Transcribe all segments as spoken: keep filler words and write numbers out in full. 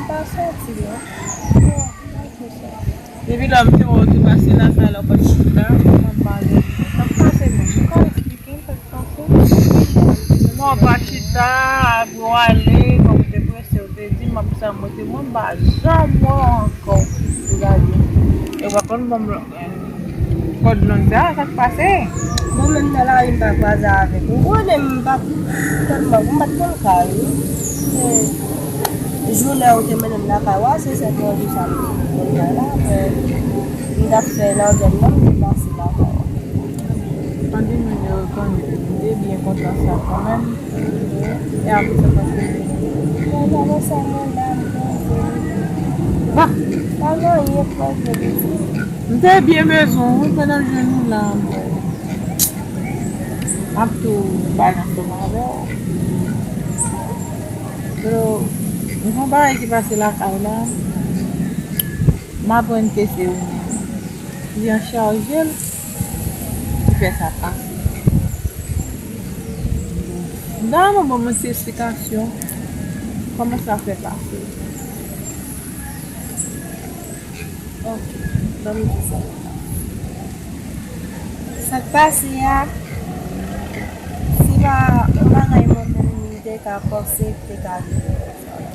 Pa soti non. Non, pa soti. Depi lè m te wè w te pase lakay la, w pa t chita, m ap pale. Sa k pase menm? Ou ka eksplike m sa k pase? Non, w pa chita, apre w ale, kòm w te prese, w te di m ap sa, mwen te mwen m pa janm wè w ankò. Ou gade. E w pa konn ban m kòd long sa, sa k pase? Mwen menm nan lari m pa kwaze avèk ou. Ou konnen m pa t tèlman, m pa t konn kay wi. Se jounen ou te mennen m lakay ou a, se sèt è di sa m te konn kay la. Apre, m t ap fè nan zòn nan, m te pase lakay ou a. An di moun yo rekonèt m te byen kontan sa kanmenm. E apre sa pase. Mwen pa nan sa mwen la, m poze. Ba. Pa gen anyen poze, pitit. M te byen bezwen w wi, pandan m jwenn ou la, m ap tou pale ansanm avè w. Pero, m gen yon bagay ki pase lakay la, m aprann ke se ou menm ki an chaje l, ki fè sa pase. M ta renmen w ban mwen ti esplikasyon kòman sa fè pase. Ok, ban m di sa. Sa k pase a, se pa yon bagay mwen menm m te ka panse, m te ka rive wè sa, ok?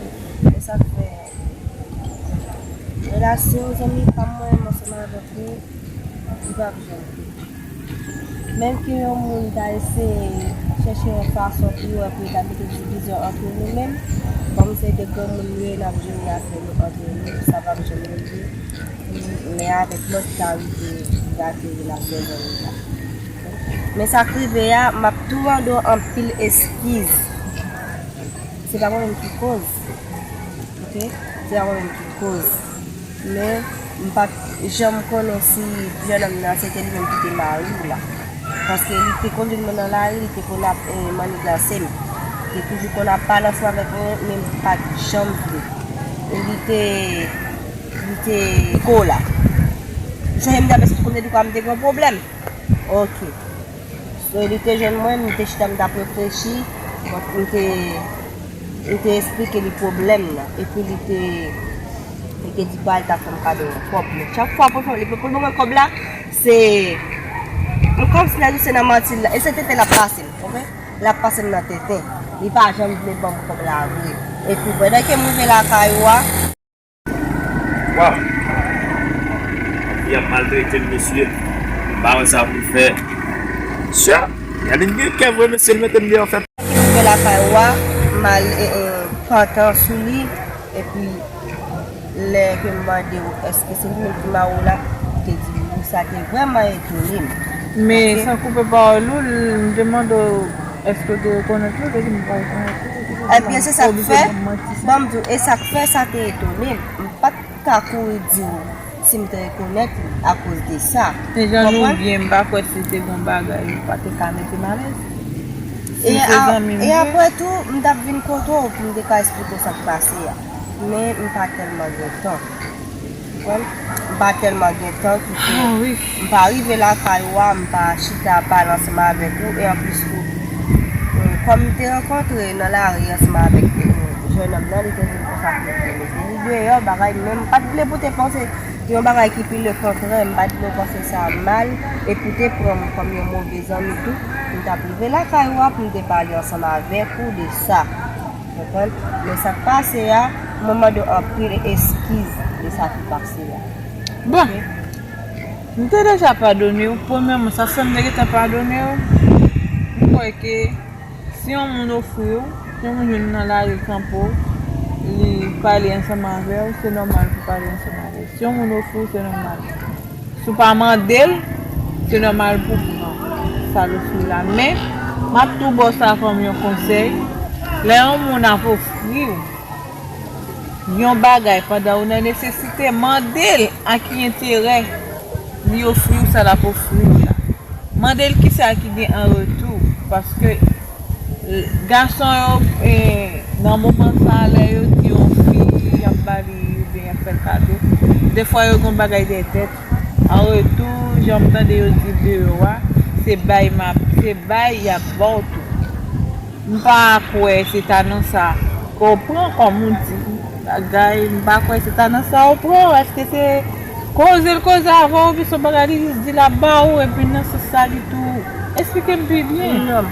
E sa k fè relasyon zanmi pa m mwen ansanm avèk ou, li p ap janm vre. Menm ke yon moun ta eseye chèche yon fason pou yo wè pou yo ta mete divizyon antre nou menm, kòm se de granmoun nou ye, n ap jere afè nou antre nou, sa p ap janm regle. Men avèk lòt ta rive gate relasyon zanmi la. Men sa k rive a, m ap tou mande w anpil eskiz. Se pa mwen menm ki koz. Ok? Se pa mwen menm ki koz. Men, m pa t janm konnen si jennonm nan se te li menm ki te mari w la. Paske li te konn vin mwen nan lari, li te konn ap eh, maniganse m. Li te toujou konn ap pale ansanm avèk mwen, men m pa t janm vle. E li te, li te ko la. M sonje m te ap esplike w konbyen de fwa m te gen yon pwoblèm. Ok. So, li te jwenn mwen, m te chita, m t ap reflechi. Bon, m te, m te esplike li pwoblèm nan. Epi li te, li te di pa l t ap fè m kado yon kòb. Men chak fwa pou l fè, li pou l ban mwen kòb la, se, m kòmsi nan se nan manti l la. E se tenten l ap pase m, konprann? L ap pase m nan tenten. Li pa janm vle ban m kòb la vre. Epi pandan ke m rive lakay ou a, Waw! Fi ap maltrete m, mesye. M pa wè sa pou m fè. Sè, Yaline gen kè vre, mesye, l mete m deyò fèt. Ki rive lakay ou a, m al eh, eh, pantan sou li, epi lè ke m mande w èske se li menm ki mari w la, ou te di m wi, sa te vrèman etone m. Men, ok, san koupe pawòl ou, m te mande w èske w te rekonèt li, ou te di m pa rekonèt li. Ebyen, se sa k fè, ban m di w, e sa k fè sa te etone m. M pa t ka kouri di w si m te rekonèt li akoz de sa. Se jan nou byen, m pa kwè si te gon bagay, ou pa te ka mete m alèz. Si se zanmi m ye. E apre tou, m t ap vin kote w pou m te ka esplike w sa k pase a. Men m pa tèlman gen tan. Konprann? M pa tèlman gen tan ki fè m pa rive lakay ou a, m pa chita pale ansanm avèk ou, e anplis tou, eh, kòm m te rankontre nan lari ansanm avèk eh, jennonm nan, li te di m konsa ke li te mete li deyò, bagay, men m pa t vle pou te panse yon bagay ki pi lekontrè, m pa t vle w panse sa mal, epi w te pran m kòm yon move zanmi tou, m t ap rive lakay ou a pou m te pale ansanm avèk ou de sa. Konprann? Men sa k pase a, mwen mande w anpil eskiz de sa ki pase a. Bon, ok? M te deja padone w. Premyèman, sa fè m te gentan padone w. M kwè ke si yon moun ofri w, si yon moun jwenn ou nan lari kanpe w, li pale ansanm avè w, se nòmal pou pale ansanm avè w. Si yon moun ofri w, se nòmal. Si w pa mande l, se nòmal pou w pran sa l ofri w la. Men, m ap tou ba w sa kòm yon konsèy. Lè yon moun ap ofri w yon bagay pandan ou nan nesesite, mande l a ki enterè li ofri w sa l ap ofri w la. Mande l kisa ki gen an retou. Paske gason yo, eh, nan moman sa a, lè yo di yon fi y ap ba li oubyen y ap fè l kado, defwa yo gen yon bagay dèyè tèt. An retou, jan m tande yo di deyò a, se bay m ap, se bay y ap ba w tou. M pa kwè se ta nan sa Ou pran kòm ou di bagay, m pa kwè se ta nan sa ou pran, èske se koze l koze avè w, oubyen se yon bagay li jis di l ap ba ou, epi nan sans sa li tou esplike m pi byen. Non.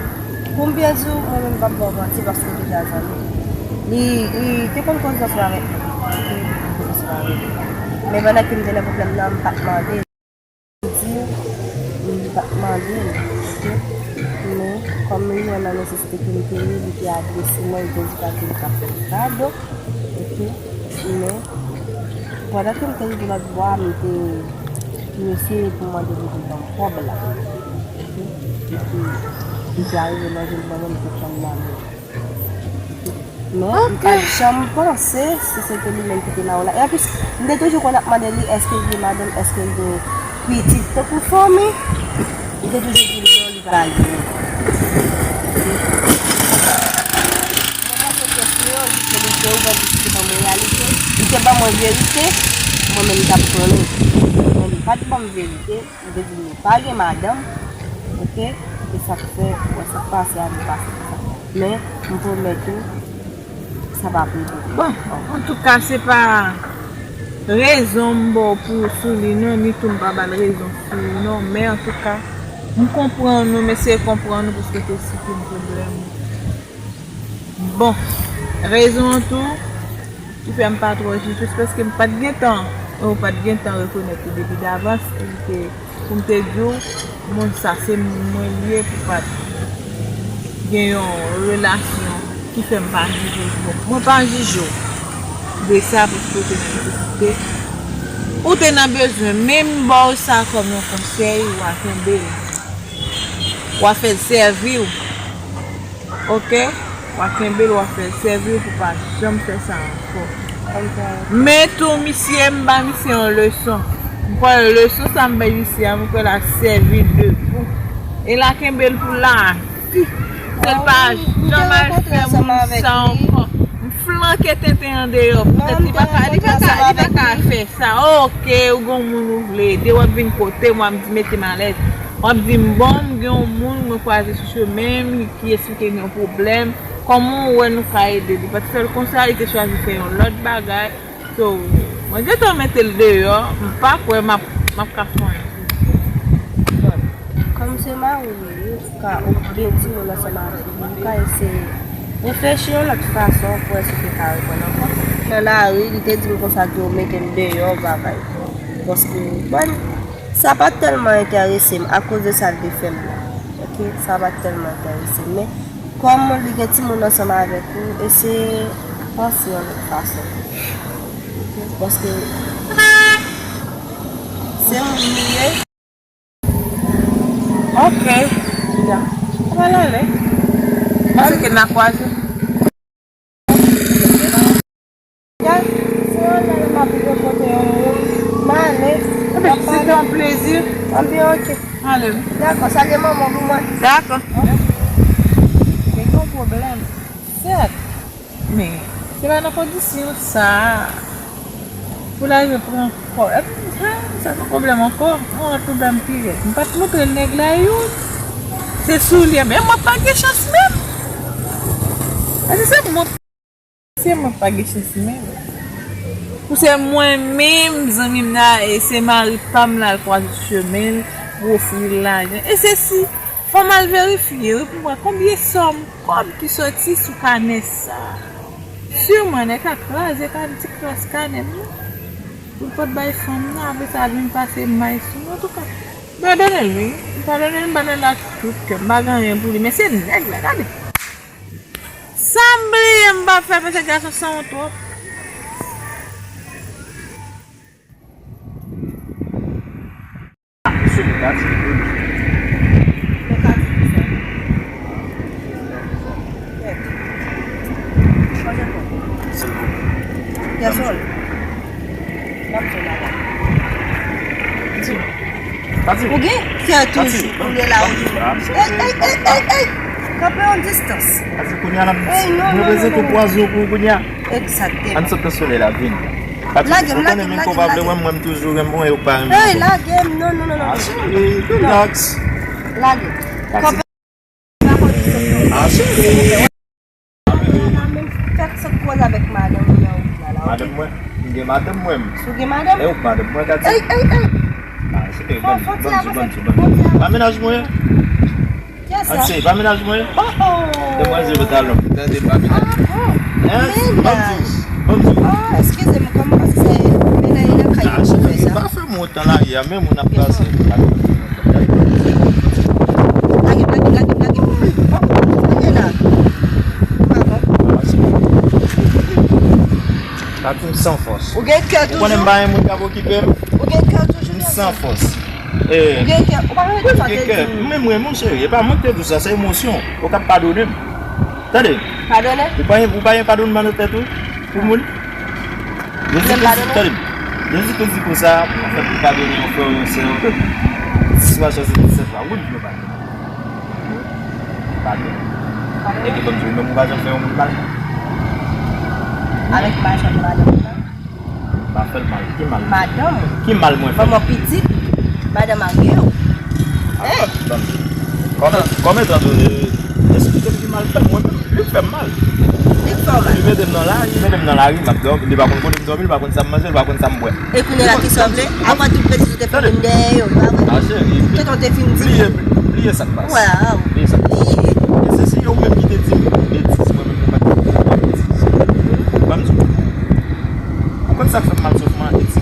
Pou m byen di w, mwen menm m p ap ba w manti paske w deja zanmi. Li, li te konn koze ansanm avèk mwen. Li te konn koze ansanm avèk mwen. Men pandan ke m te nan pwoblèm nan, m pa t mande. Di, m pa t mande l, oke? Men, kòm li wè nan nesesite ke m te ye, li te adrese mwen, li te di pa ke li ka fè m kado, oke? Men, pandan ke m te rive lòt bò a, m te, m eseye pou m mande li pou ban m kòb la, oke? Epi, li te arive nan je l ban mwen, m te pran l nan men. Men, m pa t janm panse si se te li menm ki te nan wola. E anplis, m te toujou konn ap mande li, èske l gen madanm, èske l gen pitit, tankou fanmi. M te toujou di l non, li pa gen. Mwen panse ke si yon jou ke li te ouvè bouch li ban mwen reyalite, li te ban mwen verite, mwen menm m t ap konnen. Men li pa t ban m verite. Li te di m li pa gen madanm, oke? E sa k fè, wè, sa k pase a, li pase konsa. Men, m pwomèt ou, sa p ap rive. Bon, antouka, se pa rezon m ba w pou, sou li non, ni tou m pa ba l rezon sou li non, men antouka, m konprann ou, m eseye konprann ou, paske te sifi m pwoblèm ou. Bon, rezon an tou ki fè m pa twò jije, se paske m pa t gentan, ou pa t gentan rekonèt li depi davans, e li te, pou m te di w, moun sa se moun mwen li ye, pou pa t gen yon relasyon ki fè m pa jije w. Bon, mwen pa jije w de sa, paske ou te nan nesesite, ou te nan bezwen, men m ba w sa kòm yon konsèy, w a kenbe l, w a fè l sèvi w. Oke? W a kenbe l, w a fè l sèvi w pou pa janm fè sa ankò. Men tou, misye, m ba misye yon leson. M kwè leson sa m bay misye a, m kwè l a sèvi de bon. E l a kenbe l pou lavi. Se l pa janm al fè moun sa ankò. M flanke tenten an deyò. Poutèt li pa ka, li pa ka, li pa ka fè sa. Oke, ou gon moun ou vle ede, w ap vin kote m, w ap mete m alèz. W ap di m, bon, m gen yon moun mwen kwaze sou chemen m, ki esplike m yon pwoblèm, kòman w wè nou ka ede li? Paske l konsa, li te chwazi fè yon lòt bagay. So, mwen gentan mete l deyò, m pa kwè m ap, m ap ka fè anyen. Kòm se mari m li ye, ka okipe timoun ansanm avèk li, m ka eseye reflechi yon lòt fason pou wè si w te ka reponn ankò. Nan lari, li te di m konsa ke w mete m deyò bagay. Paske, bon, sa pa t tèlman enterese m akoz de sa l te fè m la. Oke, sa pa t tèlman enterese m. Men, kòm li gen timoun ansanm avèk ou, eseye panse yon lòt fason. Oke, paske se moun li ye. Oke. Ya. Sa pral ale. Panse ke n a kwaze. Ya, se yon lè m ap rive kote yon moun, m ale. Ebyen, se te yon plezi. Anbyen, oke. Ale. Dakò, salye manman pou mwen. Dakò. Gen yon pwoblèm. Sèt. Men, se pa nan kondisyon sa a pou l al pran kò. Epi, sa, sa se pwoblèm ankò. Mwen wè pwoblèm pi rèd. M pa t montre nèg la youn. Se soulye. Men mwen pa gen chans menm. Epi se mwen, se mwen pa gen chans menm. Pou se mwen menm, zanmi m nan, e se mari pa m la, l kwaze chemen l pou ofri l lajan. E se si, fò m al verifye, wi, pou m wè konbyen sòm kòb ki soti sou kanè sa a. Siman, nèg la kraze, ka di kras kanè m nan. Pou l pot bay fanm nan, apre sa, vin pase may sou mwen. Antouka, m padone l, wi. M padone l, m padone l ak tout kè m. M pa gen anyen pou li. Men se nèg la, gade. Sa m bliye m pa fè, paske gason sanwont twòp. Sou Kati. Nan Kati, pou sa. Kèt. Chanje kò. Silvouplè. Kèsòl. N ap fè la. Di m. Kati. Ou gen kè toujou pou lè la ou. Ey, ey, ey, ey, ey. Kanpe yon distans. Kati, kounye a n ap. Ey, non, non, non, non. Mwen prezante w pwazi w pou kounye a. Egzakteman. Ann sot nan solèy la, vin. Lage m, lage m, lage m, lage m. Mwen, mwen toujou renmen w, ou pa renmen m. Ey, lage m, non, non, non, non. Ah, cheri, relax. Lage. Kanpe. Ah, cheri. Fèk sot Mwen, m gen madanm mwen. Si w gen madanm? E ou k madanm mwen, Katy? Ey, ey, ey! Ah, se te ban, ban di, ban di, ban di. Pa mennaj mwen. Kiyès sa? Anse, pa mennaj mwen. Oh, oh. Demwazèl yo talon. Tande, pa mennaj. Ah, oh. Hein? Ban di, ban di. Ah, eskize m, kòman, paske se mennaj nan kay yo ki fè sa. Pa fè m wont nan lari a, men moun ap pase. Lage, lage, lage, lage. Oh, lage la. Pardon. Katy, m san fòs. Ou gen kè toujou? Ou konnen m pa gen moun k ap okipe m? Ou gen kè toujou? M san fòs. Eh, ou gen kè? Ou pa gen kè? Ou gen kè? Men mwen, monchè, e pa mwen ki te di w sa, se emosyon. Ou k ap padone m. Tande. Padone? Ou pa, ou pa gen padonman nan tèt ou pou moun? Jezi te di, tande. Jezi te di konsa, anfèt, pou padone yon frè w, yon sè w, sitiyasyon se disèt la, wi, m padone. Padone. Padone. Epi, ban m di w, menm ou pa janm fè yon moun mal. Avèk madanm, madanm. Pa fè l mal. Ki mal? Madanm ou. Ki mal mwen fè? Manman pitit, madanm marye w. Hein? Kòman, kòman tande, esplike m ki mal fè m, mwen menm, li k fè m mal. Li k fè w mal. Li mete m nan lari, li mete m nan lari, m ap dòmi, li pa konn kote m dòmi, li pa konn sa m manje, li pa konn sa m bwè. E kounye a la ki sa w vle? Apa tout betiz ou te fè menm dèyè yo, pa vre? Ah, cheri, tonton te fin di. Bliye, bliye sa k pase. Waw. Bliye sa k pase. E se si yo menm ki te di m betiz, mwen menm, mwen pa t di betiz. Ban m di w. Ou konn sa k fè m mal sòf mwen, e ti.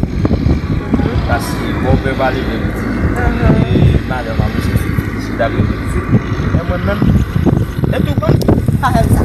Paske bòpè pa leve pitit. E madanm an, mesye, se pitit, chita pou pitit. E mwen menm, e tou konn. Pa fè m sa.